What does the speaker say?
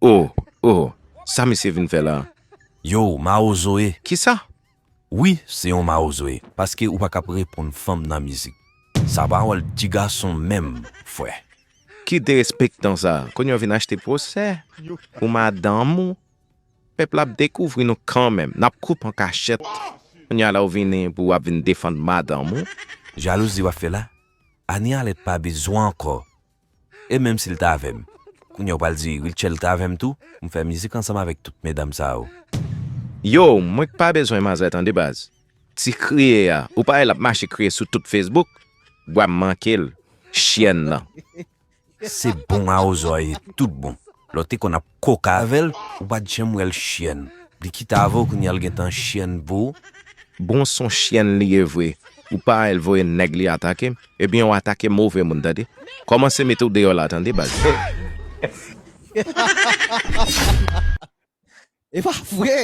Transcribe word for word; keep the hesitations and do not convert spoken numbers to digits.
Oh, oh, sa misye vin fè la? Yo, mawozo ye. Kisa? Wi, se yon mawozo ye. Paske ou pa k ap reponn fanm nan mizik. Sa pawòl ti gason menm, frè. Ki derespektan sa? Kounye a w vin achte pwosè pou madanm ou? Pèp la ap dekouvri nou kanmenm. N ap koupe an kachèt. Kounye a la w vini pou w ap vin defann madanm ou? Jalouzi w ap fè la? Ani Alèt pa bezwen ankò. E menm si l t avè m. Kounye a w pral di Rutshelle t avè m tou? M fè mizik ansanm avèk tout medam sa yo. Yo, mwen k pa bezwen manzè tande baz. Ti kriye a, ou pa wè l ap mache kriye sou tout Facebook? Bwa m manke l, chyèn nan. Se bon mawozo a ye tout bon. Lè w te konn ap koka avè l, ou pa t janm wè l chyèn. Li kite avè w kounye a l gentan chyèn pou ou. Bon, s on chyèn li ye vre. Ou pa wè l voye nèg li atake m? Ebyen w atake move moun tande. Kòmanse mete w deyò la tande baz. E pa vre.